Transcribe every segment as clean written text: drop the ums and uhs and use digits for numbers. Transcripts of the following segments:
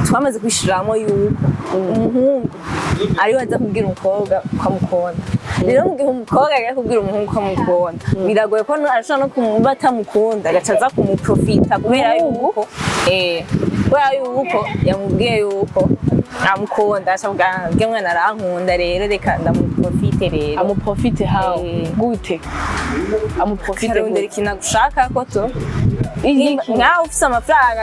Twamaze kwishiramo yuko umuhungu ariwe aza kubwira umukobwa ko amukunda. Rero mu gihe umukobwa agiye kubwira umuhungu ko amukunda, biragoye ko arashobora no kumuba atamukunda, agaca aza kumuprofita kubera yuko yamubwiye yuko amukunda, aca avuga: "Bwe mwana arankunda, rero reka ndamuprofite rero." Amuprofite how? Eh. Gute amuprofite? Akarondera Gute? ikintu agushaka ko to Iki? Nkawe ufise amafaranga,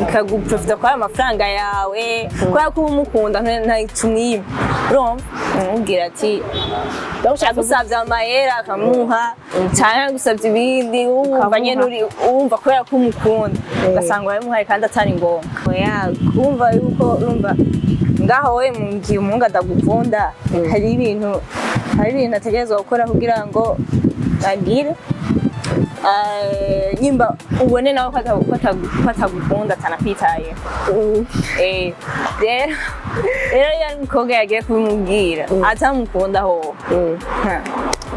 akaguprofita kuri ayo mafaranga yawe, kubera ko uba umukunda, ntacumwima. Urumva umubwira ati agusavye amahera akamuha, canke agusavye ibindi, wumva nyene uri wumva kubera ko umukunda, ugasanga urabimuhaye kandi atari ngombwa. Oya, kumva yuko urumva ngaho we mu gihe umuhungu adagukunda, hari ibintu ategerezwa gukora kugira ngo agire nyimba ubone nawe ko atagukunda, atanakwitayeho. Rero iyo ari umukobwa yagiye kubimubwira atamukunda ho, ha,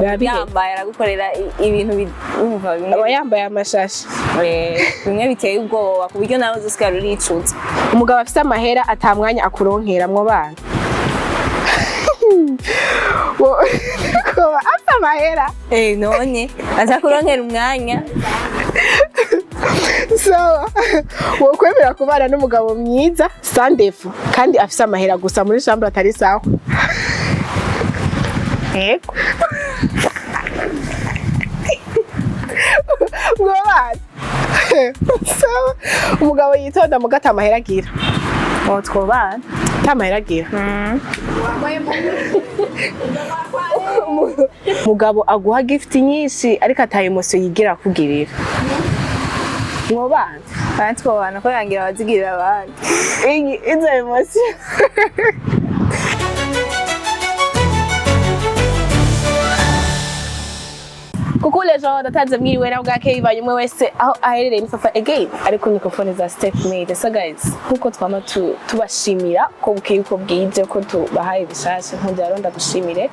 yambaye aragukorera ibintu wumva bimwe Aba yambaye amashashi. Bimwe biteye ubwoba, ku buryo nawe uzosigara uricuza. Umugabo afise amahera atamwanya akuronkeramwo bana. Kuba afise amahera. None aza kuronkera umwanya? Sawa, wokwemera kubana n'umugabo mwiza sans défaut kandi afise amahera, gusa muri chambre atari sawa? Yego. Mwobana? Sawa, umugabo yitonda muga ata mahera agira? Uwo twobana. Ata mahera agira. Umugabo aguha gift nyinshi ariko ata émotion yigira akugirira, mwobana? Kandi twobana ko yangira abazigirira abandi. Izo émotion. Coucou les gens, ndatanze mwiriwe na bwake bivanye umwe wese aho aherereye. Ni Fafa again, ariko microphone za Step Made. So guys, nkuko twama tubashimira ko bukeye uko bwije ko tubahaye bishasha, nkundira rero ndagushimire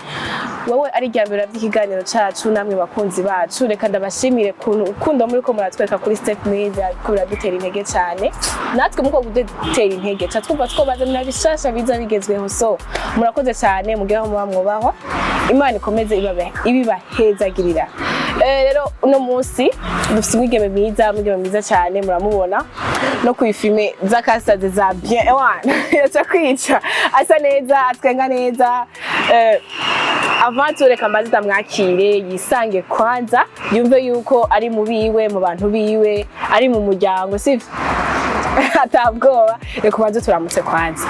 wowe ari irya mbere by'ikiganiro cacu, namwe bakunzi bacu. Reka ndabashimire kuntu urukundo muri ko muratwereka kuri Step Media, ko biradutera intege cyane. Natwe muko kudutera intege ca twumva twobazanira bishasha biza bigezweho. So murakoze cyane, mugire aho muba mwubahwa, Imana ikomeze ibibahezagirira. Rero uno munsi dufite umwigeme mwiza, umwigeme mwiza cyane. Muramubona no ku ifime z'akasaze za bien, ewana yaca kwica, asa neza, atwenga neza. Avant tout, reka mbanze ndamwakire, yisange kwanza, yumve yuko ari mu biwe, mu bantu biwe, ari mu muryango, sivyo? Atabwoba. Reka ubanze turamutse kwanza,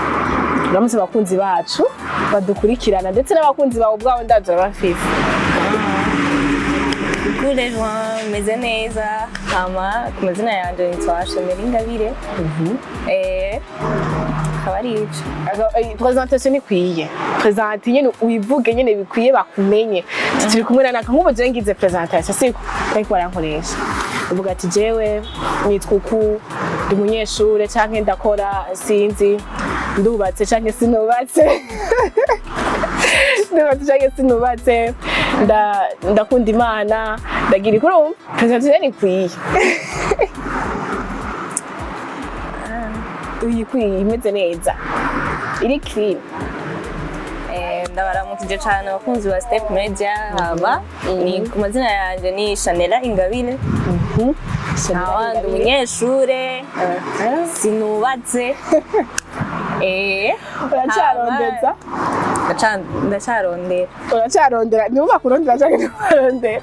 turamutse abakunzi bacu badukurikirana, ndetse n'abakunzi bawe ubwabo ndazi urabafise. Coucou les gens, meze neza. Hama ku mazina yanje nitwa Shameli Ingabire. Akaba ari ico. Présentation ikwiye, présente nyene, uyivuge nyene bikwiye, bakumenye. Turi kumwe na naka. Nk'ubu jewe ngize présentation, siko ariko barankoresha, uvuga ati: "Jewe nitwa uku, ndi umunyeshure canke ndakora, sinzi, ndubatse canke sinubatse, ndubatse canke sinubatse, ndakunda Imana, ndagira ikurumva." Présentation ikwiye, uyikwiye, imeze neza, iri clean. Ndabaramukije cane abakunzi ba Step Media. Hama ni ku mazina yanje ni Shanela Ingabire. Nkaba ndi umunyeshure, sinubatse. Uracarondeza? Ndacarondera. Uracarondera? Nibo bakurondera canke ntibarondera?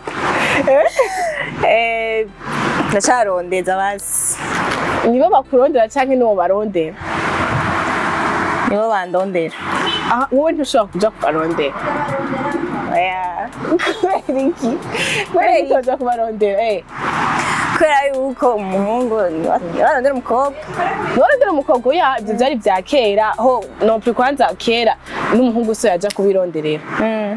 Ndacarondeza basi. Nibo bakurondera canke nibo barondera? Nibo bandondera. Aha wowe ntushobora kuja kubarondera? Oya. Kubera iki? Kubera iki utoja kubarondera? Kubera yuko umuhungu barondera umukobwa. Ntibarondera umukobwa? Oya, ivyo vyari vya kera ho. Non plus, kwanza kera n'umuhungu so yaja kubironderera,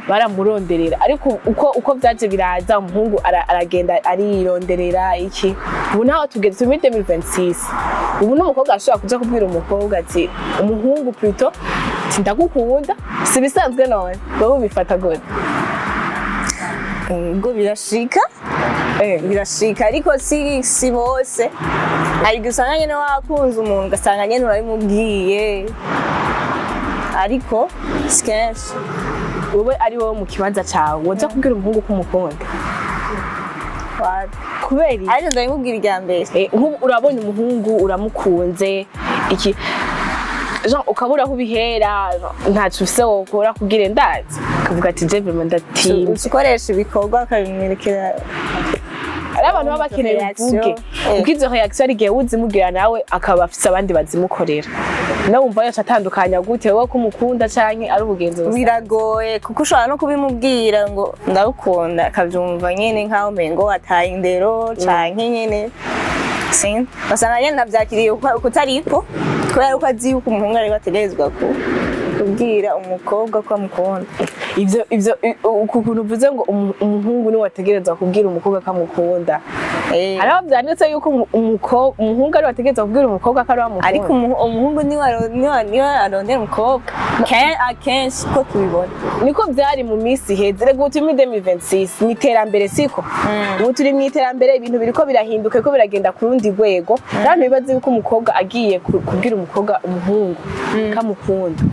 baramuronderera. Ariko uko vyaje biraza, umuhungu aragenda arironderera iki. Ubu naho tugeze, turi muri 2026, ubu n'umukobwa ashobora kuja kubwira umukobwa ati, umuhungu plutôt, ati: "Ndagukunda." Si bisanzwe none? Wowe ubifata gute? Ubwo birashika. Birashika, ariko si bose. Hari igihe usanga nyene wakunze umuntu, ugasanga nyene urabimubwiye, ariko si kenshi. Wowe, ari wowe mu kibanza cawe, woza kubwira umuhungu ko umukunda? Wapi. Kubera iki? Ariko ndabimubwira irya mbere. Nk'ubu urabonye umuhungu, uramukunze, iki genre ukabura aho ubihera, ntaco ufise wokora kugira ndazi, ukavuga ati: "Je vraiment ndatinze." Ukoresha ibikorwa ukabimwerekera. Ari abantu baba bakeneye Réaction. uvuge, kuko izo réaction ari igihe uzimubwira nawe akaba afise abandi bazimukorera, nawe wumva yose atandukanya gute wowe ko umukunda canke ari ubugenzi busa? Biragoye, kuko ushobora no kubimubwira ngo ndagukunda, akabyumva nyene nkaho umengo ataye indero, canke nyene sinzi, ugasanga nyene navyakiriye kutariko, kubera ko azi yuko umuhungu ariko ategerezwa kubwira umukobwa ko amukunda. Ivyo uku kuntu uvuze ngo umuhungu niwe ategerezwa kubwira umukobwa ko amukunda, hari aho vyanditse yuko umuhungu ariwe ategerezwa kubwira umukobwa ko ari we amukunda? Ariko umuhungu niwe arondera umukobwa akenshi ko tubibona. Niko vyari mu minsi iheze. Rega ubu turi muri 2026, ni iterambere, siko? Ubu turi mu iterambere, ibintu biriko birahinduka, biriko biragenda ku rundi rwego. Abantu bibaza yuko umukobwa agiye kubwira umukobwa, umuhungu kamukunda,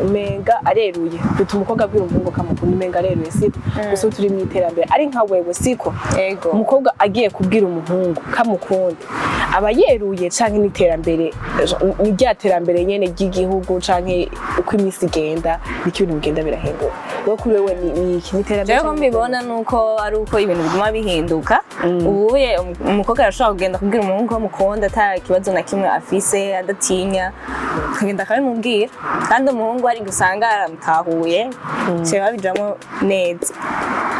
umenga areruye. Bituma umukobwa abwira umuhungu kamukunda, umenga areruye, siko? Gusa ubu turi mu iterambere. Ari nka wewe, siko? Ego. Umukobwa agiye kubwira umuhungu kamukunda, aba yeruye canke n'iterambere, ni rya terambere nyene ry'igihugu, canke uko iminsi igenda niko ibintu bigenda birahinduka? Wowe, kuri wewe ni iki? Ni iterambere Jewe ko canke? mbibona nuko ari uko ibintu biguma bihinduka. Ubuye umukobwa arashobora kugenda kubwira umuhungu ko amukunda ata kibazo na kimwe afise, adatinya, akagenda akabimubwira, kandi umuhungu ari gusanga aramutahuye, ciye babijamwo neza.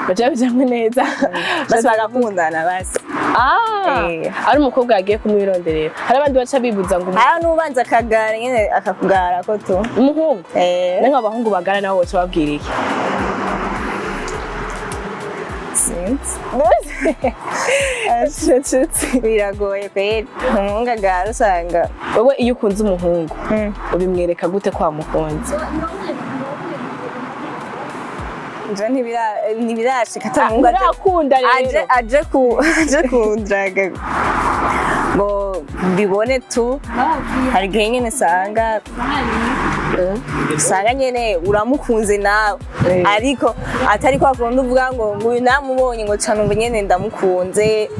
Baca babijamwo neza. Basi bagakundana basi. Ah, ari umukobwa yagiye kumwironderera, hari abandi baca bibuza ngo Hariho n'ubanza akagara nyene, akakugara ko tu. Umuhungu? Eh. Nange abahungu bagara nabo boca babwira iki? Sinzi, biragoye kweri, umuhungu agara usanga. Wowe iyo ukunze umuhungu, ubimwereka gute ko wamukunze? Nje ntibirashika ata muhungu Nturakunda aje rero? Aje kundraga ngo mbibone tu. Hari igihe nyene usanga nyene uramukunze nawe, ariko atari kwa kundi uvuga ngo nguyu namubonye ngo ca numva nyene ndamukunze.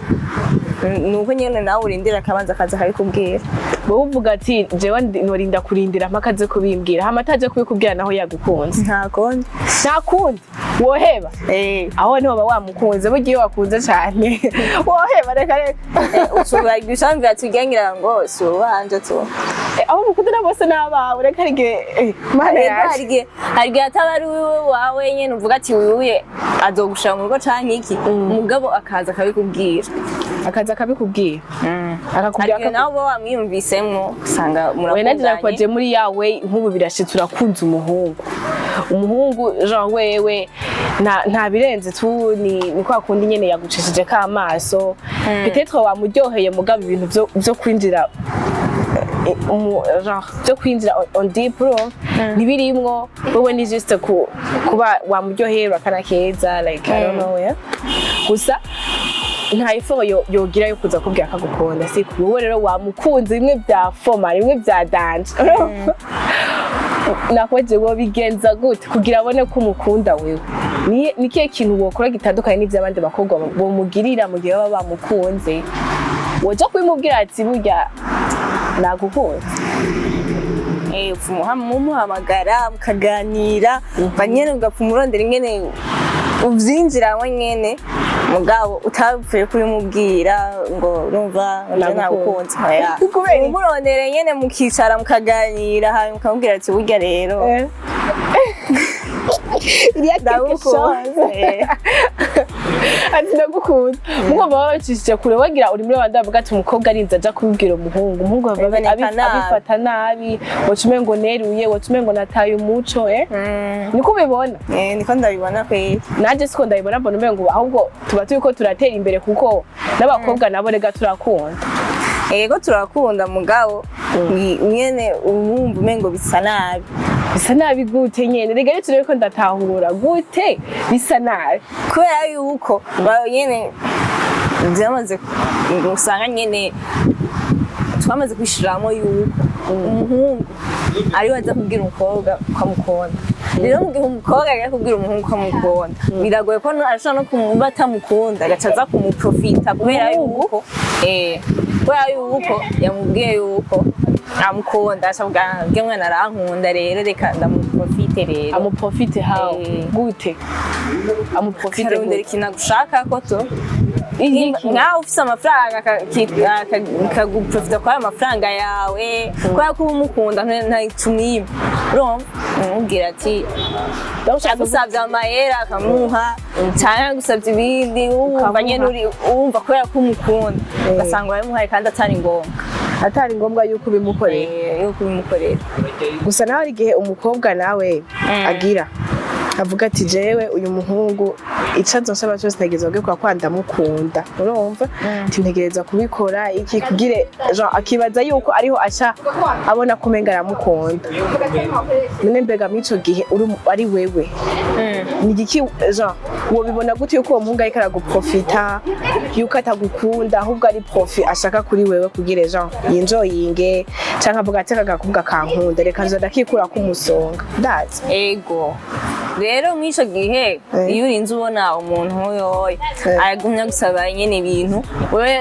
Nuko nyene nawe urindira akabanza akaza akabikubwira. Wowe uvuga ati: "Jewe norinda kurindira mpaka aze kubimbwira." Hama ataje kubikubwira naho yagukunze? Nta kundi. Nta kundi woheba? Eh. Aho niho wamukunze. Burya iyo wakunze cane woheba? Reka reka. Ushobora gushambira tugengira ngo si uwanje tu. Abo mukundana bose n'abawe? Reka, hari igihe Mana Ego, yaje. hari igihe ataba ari wiwe wawe nyene, uvuga ati uyuye azogushira mu rugo canke iki, umugabo akaza akabikubwira. Akaza akabikubwira, Hari akakubwira igihe nawe uba wamwiyumvisemwo, usanga we naje murakundanye. Nakwaje muri yawe. Nk'ubu birashitse urakunze umuhungu, umuhungu genre wewe nta birenze tu, ni kwa kundi nyene yagucishije k'amaso, peut-être wamuryoheye, mugabo ibintu vyo kwinjira genre byo kwinjira on deep, urumva ntibirimwo. Wowe ni juste kuba wamuryoheye, urakana keza, like I don't know, yeah. Gusa nta effort yogira yo kuza kubwira ko agukunda, siko? Wowe rero wamukunze bimwe bya foma, bimwe bya danger. Nakwaje, wo bigenza gute kugira abone ko umukunda wewe? Ni kihe kintu wokora gitandukanye n'ivy'abandi bakobwa bomugirira mu gihe baba bamukunze? Woja kubimubwira ati: "Burya nagukunze"? Umuhamagara mukaganira, ba nyene ugapfa umurondera ingene uvyinjiramwo nyene, mugabo utapfuye kubimubwira ngo numva nje Nagukunze. Nagukunze, oya. Kubera iki? Umurondere nyene mukicara mukaganira, hanyuma ukamubwira ati: "Burya rero Il y a quelque ndagukunze." chose. Ati: "Ndagukunda." Mugo baba bacishije kure, wagira uri muri abandi bavuga ati umukobwa arinze aja kubibwira umuhungu, umuhungu Biboneka nabi. abifata nabi, waca umengo neruye, waca umengo nataye umuco. Niko ubibona? Niko ndabibona kweri. Naje siko ndabibona, mbona umengo ahubwo tuba turiko turatera imbere, kuko n'abakobwa nabo rega turakunda. Ego, turakunda, mugabo nyene urumva umengo bisa nabi. Bisa nabi gute nyene? Rega rero turebe ko ndatahura gute bisa nabi. Kubera yuko nyene Byamaze, usanga nyene twamaze kwishiramo yuko umuhungu ariwe aza kubwira umukobwa ko amukunda. Rero mu gihe umukobwa agiye kubwira umuhungu ko amukunda, biragoye ko ashobora no kumuba atamukunda, agaca aza kumuprofita kubera yuko yamubwiye yuko amukunda, aca avuga: "Bwe mwana arankunda, rero reka ndamuprofite rero." Amuprofite how? Eh. Gute amuprofite? Akarondera Gute? ikintu agushaka ko to Iki? Nkawe ufise amafaranga, akaguprofita kuri ayo mafaranga yawe, kubera ko uba umukunda, ntacumwima. Urumva, umubwira ati agusavye amahera akamuha, canke agusavye ibindi, wumva nyene uri wumva kubera ko umukunda, ugasanga urabimuhaye kandi atari ngombwa. Atari ngombwa yuko ubimukorera. Yuko ubimukorera. Gusa nawe hari igihe umukobwa nawe agira avuga ati: "Jewe uyu muhungu ico azonsaba cyose ntegerezwa kubikora kwa ndamukunda." Urumva ati: "Ntegerezwa kubikora iki kugire", genre akibaza yuko ariho aca abona ko umenga aramukunda. None mbega mw'ico gihe uri ari wewe, ni igiki, genre wobibona gute yuko uwo muhungu ariko araguprofita, yuko atagukunda, ahubwo ari profit ashaka kuri wewe kugira genre yinjoyinge, canke avuga ati: "Aka gakobwa kankunda, reka nza ndakikura k'umusonga ndazi"? Ego, rero mw'ico gihe iyo urinze ubona umuntu nk'uyoyo agumya gusaba nyene ibintu, wewe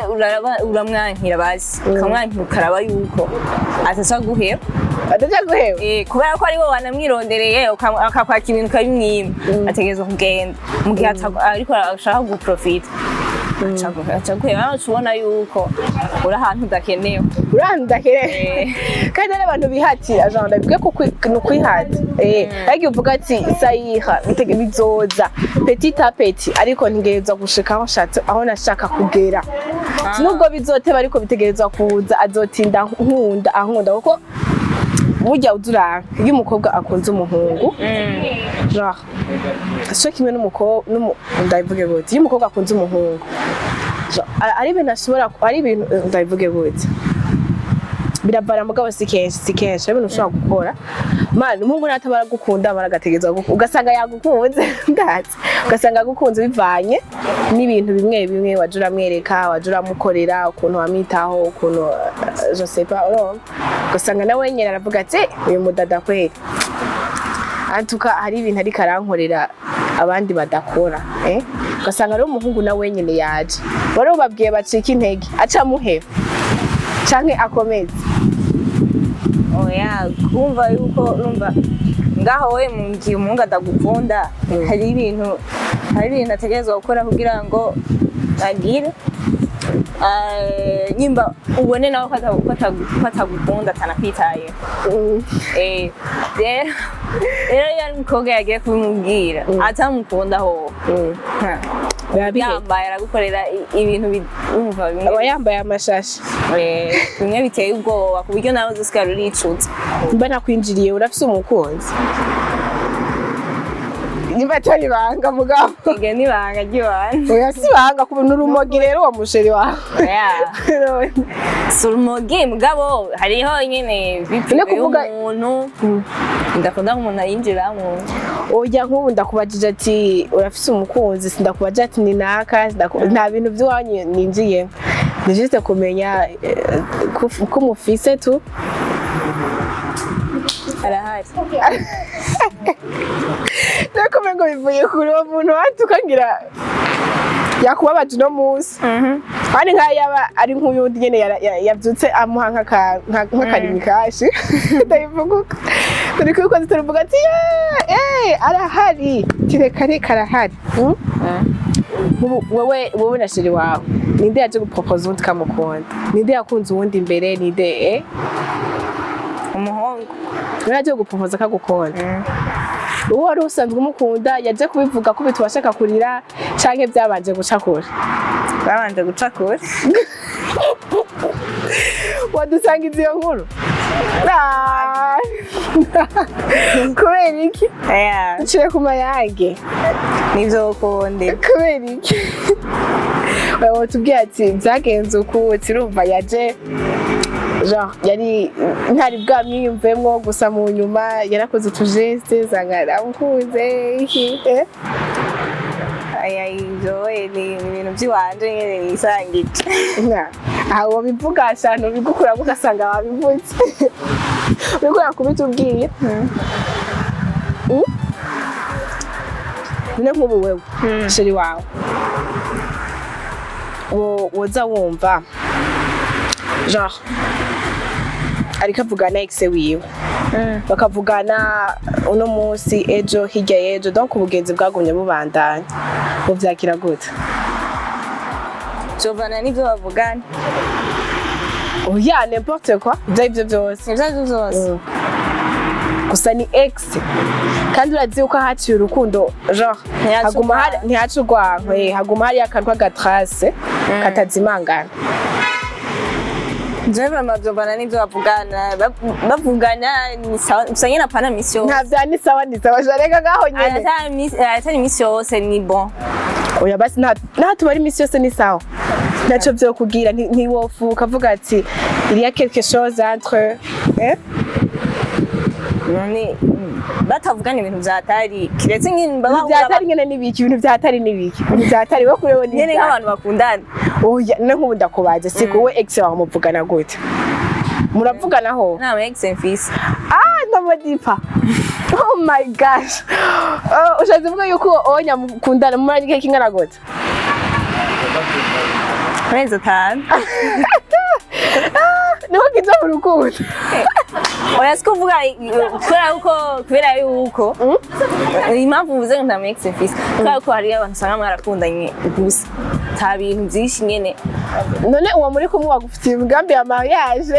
uramwankira basi, ukamwankira, ukaraba yuko ataca guheba. Ataja guheba. Kubera ko ari wowe wanamwirondereye, akakwaka ibintu ukabimwima, ategerezwa kugenda. Mu gihe ariko ashaka guprofita, aca guheba. Nawe uca ubona yuko uri ahantu udakenewe. Urandakere. Kandi hari abantu bihatira, genre ndabivuge ko ni ukwihata, ariko uvuga ati: "Sayiha bitege bizoza petit à petit, ariko ntegerezwa gushika aho nshatse, aho nashaka kugera. Nubwo bizoteba, ariko bitegerezwa kuza, azotinda nkunda ankunda." Kuko burya uzuranga iyo umukobwa akunze umuhungu, genre cyo kimwe n'umukobwa ndabivuge gute, iyo umukobwa akunze umuhungu, genre, ari ibintu ashobora, ari ibintu, ndabivuge gute, biravana, mugabo si kenshi, si kenshi. Ari ibintu ushobora gukora, man, umuhungu nataba aragukunda baragategereza, ugasanga yagukunze, ndazi ugasanga agukunze bivanye n'ibintu bimwe bimwe waje uramwereka, waje uramukorera, ukuntu wamwitaho, ukuntu je sais pas, urumva, ugasanga nawe nyine aravuga ati: "Uyu mudada kweri antuka hari ibintu ariko arankorera abandi badakora." Ugasanga rero umuhungu nawe nyine yaje, wari ubabwiye bacika intege, aca amuheba canke akomeze? Oya, kumva yuko urumva ngaho we mu gihe umuhungu atagukunda, hari ibintu ategerezwa gukora kugira ngo agire. Nyimba ubone nawe ko atagukunda, atanakwitayeho. Rero iyo ari umukobwa yagiye kubimubwira atamukunda ho, Biba biheze. yambaye aragukorera ibintu wumva bimwe Aba yambaye amashashi. Bimwe biteye ubwoba, ku buryo nawe uzosigara uricuza. Mba nakwinjiriye, urafise umukunzi? Nimba atari ibanga mugabo. Iryo ni ibanga ry'iwanyu. Oya, si ibanga, ku n'urumogi rero uwo musheri wawe. Oya, si urumogi, mugabo hariho nyene None bipimo kuvuga- y'umuntu ndakunda ko umuntu ayinjiramo. Oya, nk'ubu ndakubajije ati: "Urafise umukunzi?" Sindakubajije ati: "Ni naka." Nta bintu by'iwanyu ninjiyemo, ni juste kumenya ko mufise tu. Arahari. Nako ngo bivuye kuri uwo muntu watukangira yakubabaje uno munsi, kandi nk'ayo yaba ari nk'uyundi nyene yavyutse amuha nk'akarimi kashi, ndabivuga uko turi kubikoze, turavuga ati: "Eh, arahari." Tireka reka, arahari. Nk'ubu wowe na chéri wawe, ninde yaje gupropoza uwundi kamukunda? Ninde yakunze uwundi imbere? Ninde? Umuhungu. Niwe yaje gupropoza kagukunda? Uwo wari usanzwe umukunda yaje kubivuga ko bituma ashaka kurira, canke byabanje guca kure? Babanje guca kure. Wadusangiza iyo nkuru? Ah! Kubera iki? Oya. Uciye ku mayange. Nivyo ukundi. Kubera iki? Watubwiye ati byagenze uku, urumva yaje, genre yari ntari bwamwiyumvemwo, gusa mu nyuma yarakoze utujeste zanga aramukunze iki? Aya, ivyo ni ibintu by'iwanje nyene nisangije. Aha wobivuga shana, ubigukuramo ugasanga wabivuze, uriko urakubitubwiye. None nk'ubu wewe, chéri wawe woza wumva genre ariko avugana ex wiwe, bakavugana uno munsi, ejo, hirya y'ejo, donc ubugenzi bwagumye bubandanya, muvyakira gute? Jovana n'ivyo bavugana. Oya, n'importe quoi, ibyo aribyo byose. Ivyo arivyo vyose. Gusa ni ex, kandi urazi yuko haciye urukundo genre Ntihaca haguma hari urwanko. Ntihaca urwanko, haguma hariyo akantu k'agatrace katazimangana. Jewe vraiment jovana n'ivyo bavugana. Bavugana ni sawa, gusa nyene apana misi yose. Nta vya ni sawa, ni sawa, jareka ngaho nyene. Atari misi yose ni bon. Oya basi, nta tubari imisi yose ni sawa, ntaco vyokugira, ntiwofuka ukavuga ati il y a quelque chose entre, eh? None batavugana ibintu vyatari kiretse nyine Ibintu baba vyatari nyene n'ibiki? Ibintu vyatari n'ibiki? Ibintu vyatari we kuri wewe ni nyene ivyahe? Nk'abantu bakundana. Oya, none nk'ubu ndakubaze, siko wowe ex wawe muvugana gute? Muravugana ho? Nta ex mfise. Ah, ndamadipa, oh my gosh. Oh, ushatse kuvuga yuko onya mukundana mumaranye igihe kingana gute? Amezi 5. Niho kiza mu rukundo. Oya, si kuvuga kubera yuko impamvu mvuze ngo nta ex mfise, kubera yuko hariyo abantu usanga mwarakundanye gusa nta bintu byinshi nyene. None uwo muri kumwe wagufitiye imigambi ya mariage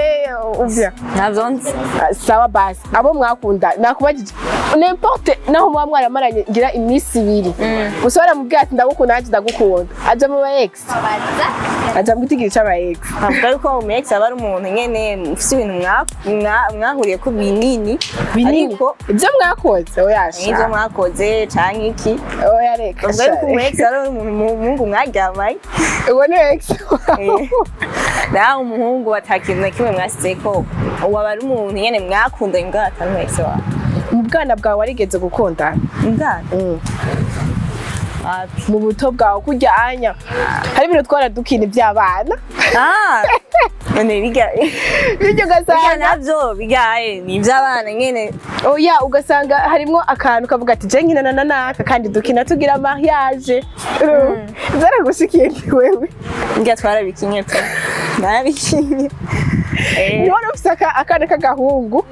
uvya? Ntavyo nzi. Ah, sawa basi, abo mwakunda nakubajije n'importe naho muba mwaramaranye ngira iminsi 2 gusa, waramubwira ati ndagukunda, nanjye ndagukunda, aja mu ba ex, aja mu gitigiri c'aba ex. Avuga yuko umu ex aba ari umuntu nyene mufise ibintu mwahuriyeko binini. Binini. Ariko ibyo mwakoze, oya nk'ivyo sha. mwakoze canke iki. Oya reka. Bavuga yuko umu Sha. ex ari umuntu umuhungu mwaryamanye. Uwo ni ex. Nawe umuhungu atakintu na kimwe mwasizeko, uwo aba ari umuntu nyene mwakundanye mbwa atari umu ex wawe. Mu bwana bwawe warigeze gukundana? Mbwana? Wapi. Mu buto bwawe kurya anya hari ibintu twaradukina iby'abana. Ah, none biga bityo biga ugasanga navyo bigaye ni ivy'abana nyene. Oya, ugasanga harimwo akantu kavuga ati je nkinana na naka kandi dukina tugira mariage, zaragushikiye ni wewe? Ngira twarabikinye pe, narabikinye. Niba ufise akana k'agahungu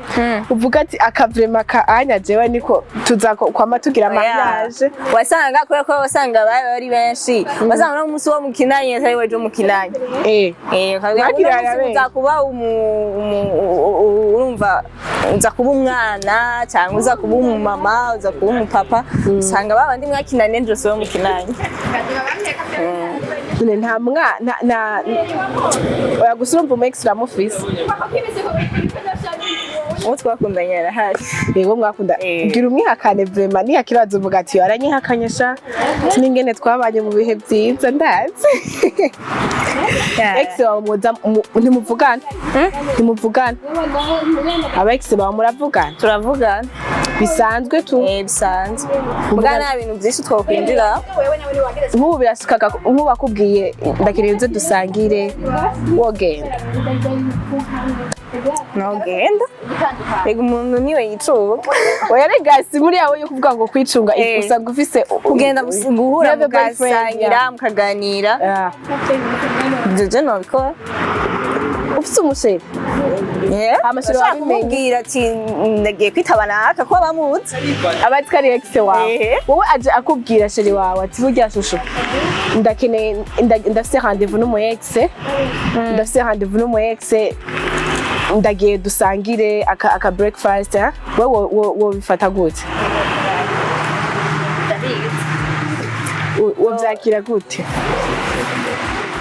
uvuga ati akavrema ka anya jewe niko tuza kwama tugira mariage. Wasanga kubera ko wasanga bari bari benshi, wasanga no umunsi wo mukinanye atari wejo mukinanye. Ukavuga ngo Mwakirana uno munsi benshi. uza kuba urumva uza kuba umwana cyangwa uza kuba umumama, uza kuba umupapa, usanga babandi mwakinanye ejo sibo mukinanye. None nta mwa nta oya, gusa urumva umu ex uramufise? Uwo twakundanye arahari. Yego, mwakunda. Bwira umwihakane vraiment, nihakibazo uvuga ati aranyihakanye sha, n'ingene twabanye mu bihe byiza ndazi. Ex wawe muza ntimuvugana? Ntimuvugana? Aba ex bawe muravugana? Turavugana. Bisanzwe tu? Bisanzwe, muga nta bintu byinshi twokwinjira. Nk'ubu birashikaga nk'ubu akubwiye ndakeneye uze dusangire, wogenda? Nogenda rega, umuntu niwe yicunga. Oya rega, si muri yawe yo kuvuga ngo kwicunga. Usanga ufise Kugenda guhura, You have a boyfriend, mugasangira, mukaganira. Ibyo je nobikora. Ufise umuchéri? Amashuri Ushaka wabimenye. kumubwira ati ndagiye kwitaba naka ko bamuzi. Abazi ko ari ex wawe. Wowe aje akubwira chéri wawe ati burya chouchou ndakeneye ndafise rendez-vous n'umu ex, ndafise rendez-vous n'umu ex, ndagiye dusangire aka breakfast, eh? Wowe wobifata gute? Wovyakira gute?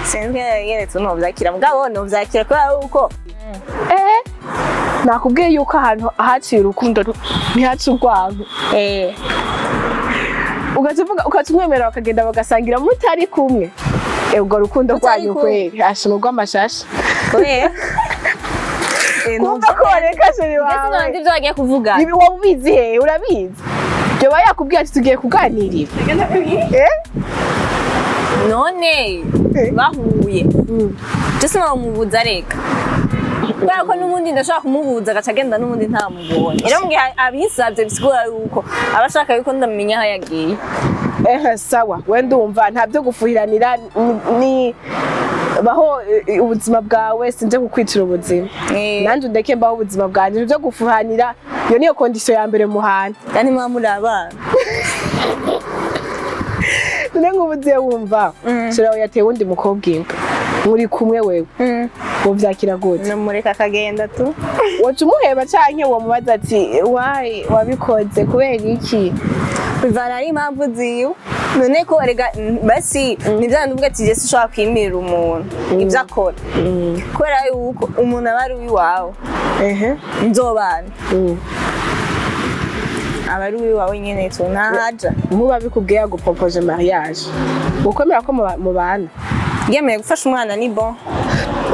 Sinzi nyene tunovyakira, mugabo novyakira kubera yuko Eh, nakubwiye yuko ahantu haciye urukundo ntihaca urwango. Ugaca uvuga, ugaca umwemerera bakagenda bagasangira mutari kumwe. Urwo rukundo Mutari rwanyu kumwe. kweri asha urw'amashasha. Kubera Kumva ko wareka chéri mbese wawe. nabandi ibyo bagiye kuvuga. Ibi wowe ubizi he? Urabizi? Yoba yakubwiye ati tugiye kuganirira? Eh? None bahuye, je sinamubuza, reka, kubera ko n'ubundi ndashobora kumubuza agaca agenda, n'ubundi ntamubonye. Rero mu gihe abinsabye, bisigura yuko aba ashaka yuko ndamenya aho yagiye. Ehe, sawa, we ndumva nta byo gufuhiranira, ni baho ubuzima bwawe, sinje kukwicira ubuzima. Nanje undeke mbaho ubuzima bwanjye. Ibyo gufuhanira, iyo niyo condition ya mbere muhana. Kandi muba muri abana. None nk'ubu uziye wumva chéri yateye wundi mukobwa inda muri kumwe, wewe wovyakira gute? Namureka akagenda tu. Woca umuheba canke womubaza ati why, wabikoze kubera iki? Bivana ari impamvu ziwe. None ko erega basi ni bya bindi uvuga ati jye sinshobora kwimirira umuntu ibyo akora, kubera yuko umuntu aba ari uwiwawe, nzobana, aba ari uwiwawe nyene tu, ntahaja. Muba bikubwiye yagupropoje mariage, ukwemera ko mubana? Yemeye gufasha umwana ni bon.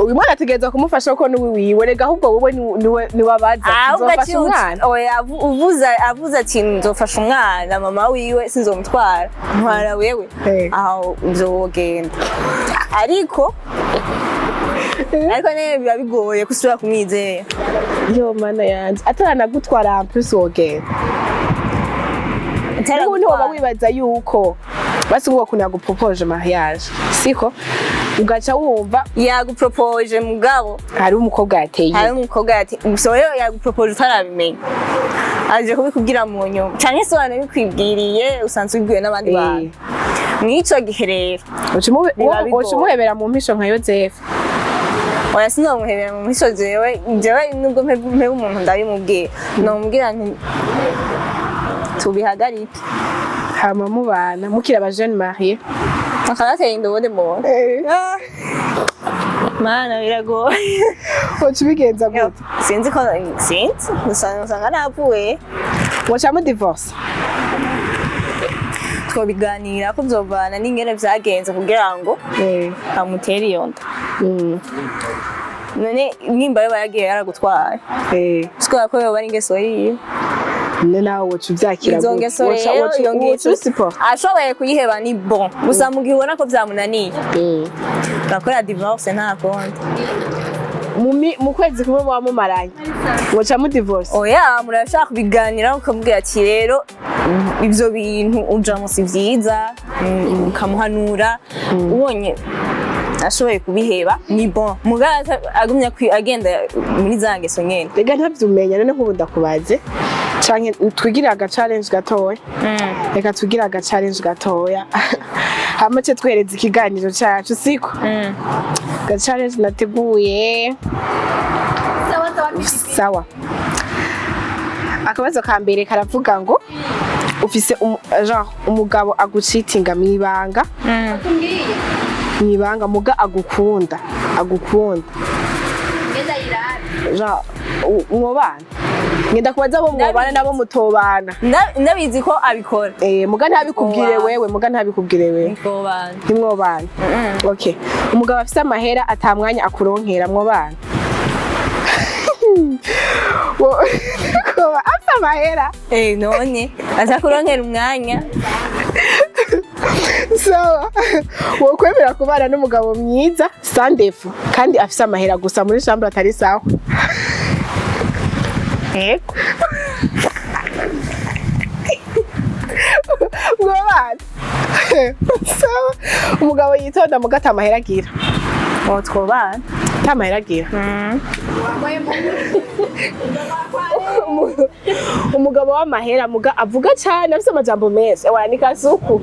Uyu mwana ategereza kumufasha kuko niwe wiwe rega. Ahubwo wowe niwe abaza Ahubwo uzofasha ati umwana. Oya, uvuze avuze ati nzofasha umwana, mama wiwe sinzomutwara, ntwara wewe, aho nzogenda. Ariko nyene biba bigoye kusubira kumwizera. Yo mana yanje, ataranagutwara en plus wogenda? N'ubu ntiwoba wibaza yuko basi nk'uko kuntu yagupropoje mariage, siko ugaca wumva Yagupropoje mugabo hari umukobwa yateye. Hari umukobwa yati gusa wewe yagupropoje utarabimenya, aje kubikubwira mu nyuma, canke se wanabikwibwiriye, usanzwe ubibwiwe n'abandi bantu. Mw'ico gihe rero biba bigoye. Uca umuhebera mu mpisho nka Yozefu? Oya, sinomuhebera mu mpisho. Jewe nubwo mpeba umuntu ndabimubwira, nomubwira nti tubihagarike. Hama mubana mukiri aba jeunes mariés? Akanatera inda ubundi muntu, mana, biragoye. Uca ubigenza gute? Sinzi ko sinzi, usanga napfuye. Woca mu divorce? Twobiganira ko vyovana n'ingene vyagenze kugira ngo amutere iyo nda. None nimba yoba yagiye yaragutwaye, sikora ko yoba ari ingeso yiwe. None nawe woca uvyakira Izo gute? ngeso rero, iyo ngeso Woca ubisupporta? ashoboye kuyiheba ni bon, gusa mu gihe ubona ko vyamunaniye, urakora divorce, nta kundi. Mu kwezi kumwe muba mumaranye, woca mu divorce? Oya, murashaka kubiganiraho, ukamubwira ati rero ibyo bintu ujamo si vyiza, ukamuhanura. Ubonye ashoboye kubiheba ni bon, mugabo agumya agenda muri za ngeso nyene. Rega ntavyumenya. None nk'ubu ndakubaze canke twigire aga challenge gatoya. Reka tugire aga challenge gatoya, hama ce twereza ikiganiro cacu, siko? Ga challenge nateguye. Sawa, akabazo ka mbere karavuga ngo ufise genre umugabo agucitinga mw'ibanga, mw'ibanga, muga agukunda, agukunda, genre mwobana. Ngenda kubaza abo mwobana nabo mutobana. Ndabizi ko abikora. Eh, muga ntabikubwire. Twobana. Wewe muga ntabikubwire wewe. Twobana. Ntimwobana. Okay, umugabo afise amahera atamwanya akuronkera, mwobana? Kuba afise amahera. Eh, none aza kuronkera umwanya? Sawa, wokwemera kubana n'umugabo mwiza sans défaut kandi afise amahera, gusa muri chambre atari sawa? Yego. Mwobana. Sawa, umugabo yitonda muga ata mahera agira? Uwo twobana. Ata mahera agira. Umugabo w'amahera muga avuga cyane, afise amajambo menshi, ewa ni kasuku.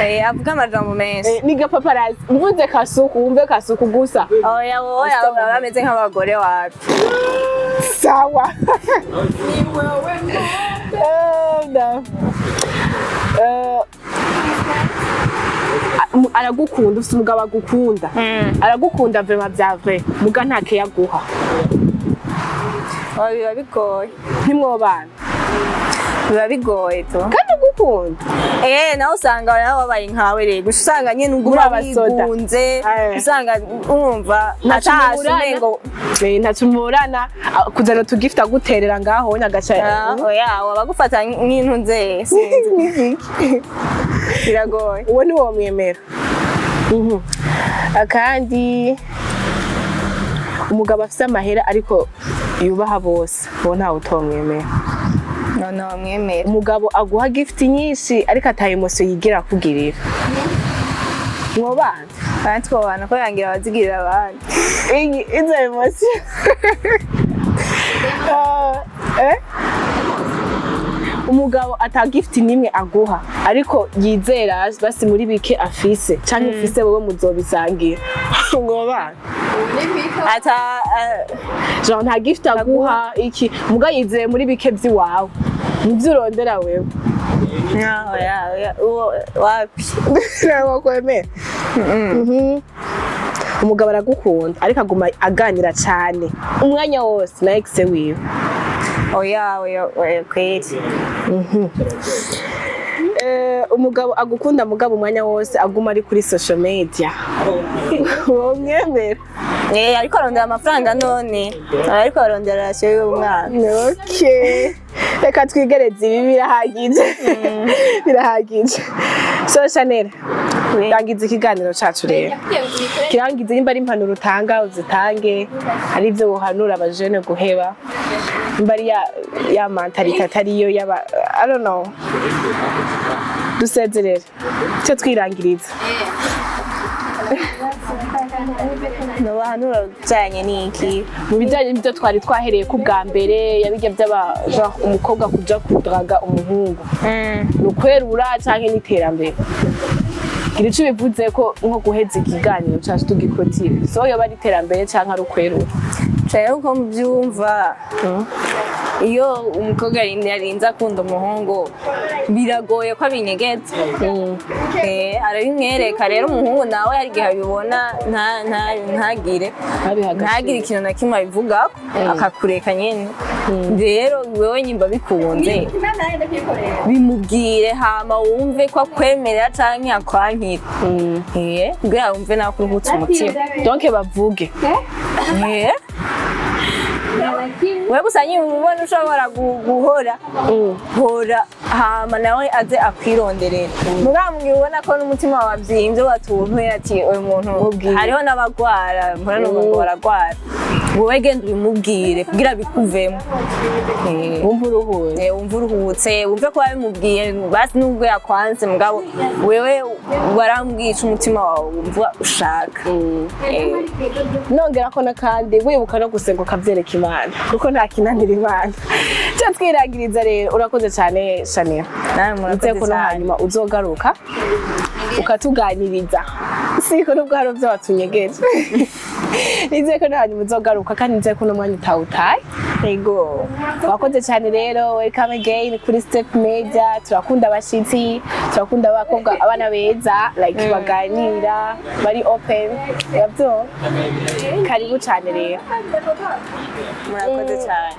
Eh, avuga amajambo menshi. Eh, ni gapaparazi. Mvuze kasuku wumve kasuku gusa. Oya, wowe baba bameze nk'abagore, wapi. Sawa. Eh, aragukunda, ufite umugabo agukunda, aragukunda vraiment bya vrai, muga nta keya aguha. Oya, biba bigoye. Ntimwobana? Biba bigoye tu. Kandi ugukunda. Aragukunda. Eh, nawe usanga nawe wabaye nkawe rero, gusa usanga nyine uguma Muri abasoda. wigunze. Usanga wumva Ntaco atashe muburana. umengo. Eh, ntaco muburana, kuzana utugifta aguterera ngaho wowe agaca. Ah, oya, wabagufata nk'intunze, sinzi, biragoye. Uwo ni wo mwemera. Kandi umugabo afise amahera ariko yubaha bose, uwo ntawe utomwemera. No mwemera. Umugabo aguha gift nyinshi ariko ata émotion yigira akugirira, mwobana? Kandi twobana ko yangira abazigirira abandi. Izo émotion. Ah, eh? Umugabo ata gift nimwe aguha ariko yizera basi muri bike afise canke ufise wowe muzobisangira, mwobana? Ata Genre nta gift aguha iki, muga yizeye muri bike vy'iwawe muvyo urondera wewe. No, oya, oya, uwo wapi. Ntabwo kwemera. Umugabo aragukunda ariko aguma aganira cane umwanya wose na ex wiwe. Oya, oya, oya kweri. Umugabo agukunda mugabo umwanya wose aguma ari kuri social media, womwemera? Eh, ariko arondera amafaranga none, ariko arondera ration y'umwana. Okay, reka twigereze ibi, birahagije, birahagije. So Chanel, rangiza ikiganiro cacu rero, kirangize. Nimba ari impanuro utanga uzitange, hari ibyo wohanura abajene guheba, nimba ari ya mentalité atariyo yaba, I don't know. Dusezerere cyo twirangiriza. Nobahanura bijanye n'iki? Mu bijyanye n'ibyo twari twahereye ku bwa mbere, yabijya by'aba genre umukobwa kuja kudraga umuhungu, ni ukwerura canke n'iterambere? Gira ico bivuze ko nko guheza ikiganiro cacu tugikotire, so yoba ari iterambere canke ari ukwerura? Jewe uko mbyumva, iyo umukobwa yarinze akunda umuhungu, biragoye ko abinyegeza. Eh, arabimwereka. Rero umuhungu nawe hari igihe abibona ntagire Ntabihe agaciro. Ntagire ikintu na kimwe abivugako, akakureka nyene. Rero wewe nyimba bikunze, bimubwire, hama wumve ko akwemerera canke akwankira. Eh, kugira wumve nawe ko uruhutse umutima. Donc bavuge. Eh. Wewe gusa nyine ubona ushobora guhora hora, hama nawe aze akwironderera. Mugabo mugihe ubona ko n'umutima wavyimbye, watumpe ati uyu muntu. Mubwire. Hariho n'abagwara, mpora numva ngo baragwara. Wowe genda ubimubwire kugira bikuvemo. Eh. Wumva uruhuye. Eh, wumve uruhutse, wumve ko wabimubwiye, basi nubwo yakwanze, mugabo wewe warambwiye ico umutima wawe wumva ushaka. Eh. Nongera ko n'akandi, wibuka no gusenga ukavyereka Imana, kuko nta kinanira Imana. Cyo twirangiriza rero, urakoze cyane Chanel. Nawe murakoze Nizeye ko no cyane. hanyuma uzogaruka ukatuganiriza, siko nubwo hari ibyo watunyegeje. Nizeye ko no hanyuma uzogaruka, kandi nizeye ko uno mwanya utawutaye. Ego. Wakoze cyane rero, welcome again kuri Step Media. Turakunda abashitsi, turakunda abakobwa, abana beza, like baganira, bari open, yabyo. Karibu cyane rero. Murakoze cyane.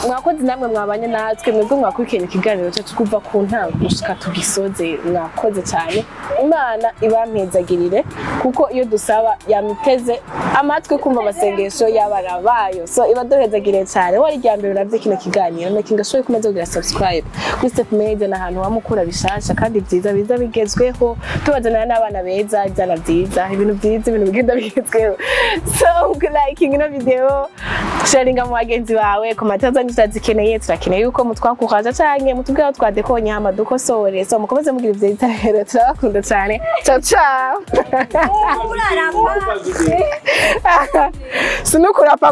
Mwakoze namwe mwabanye natwe, mwebwe mwakurikiranye ikiganiro cyacu kuva ku ntango gushika tugisoze, mwakoze cyane. Imana ibampezagirire, kuko iyo dusaba yamiteze amatwi kumva amasengesho y'abana bayo, so ibaduhezagire cyane. Wari irya mbere uravye kino kiganiro, making sure ko umaze kugira subscribe kuri Step Media, n'ahantu wamukura bishasha kandi byiza biza bigezweho, tubazanira n'abana beza, ibyana byiza, ibintu byiza, ibintu bigenda bigezweho. So liking ino video, sharinga mu bagenzi bawe, commentaire zanyu turazikeneye, turakeneye yuko mutwakuhaza canke mutubwira aho twadekonye hama dukosore. So mukomeze mugira ivyiza rero, turabakunda cyane. Ciao ciao. Sinukurapa.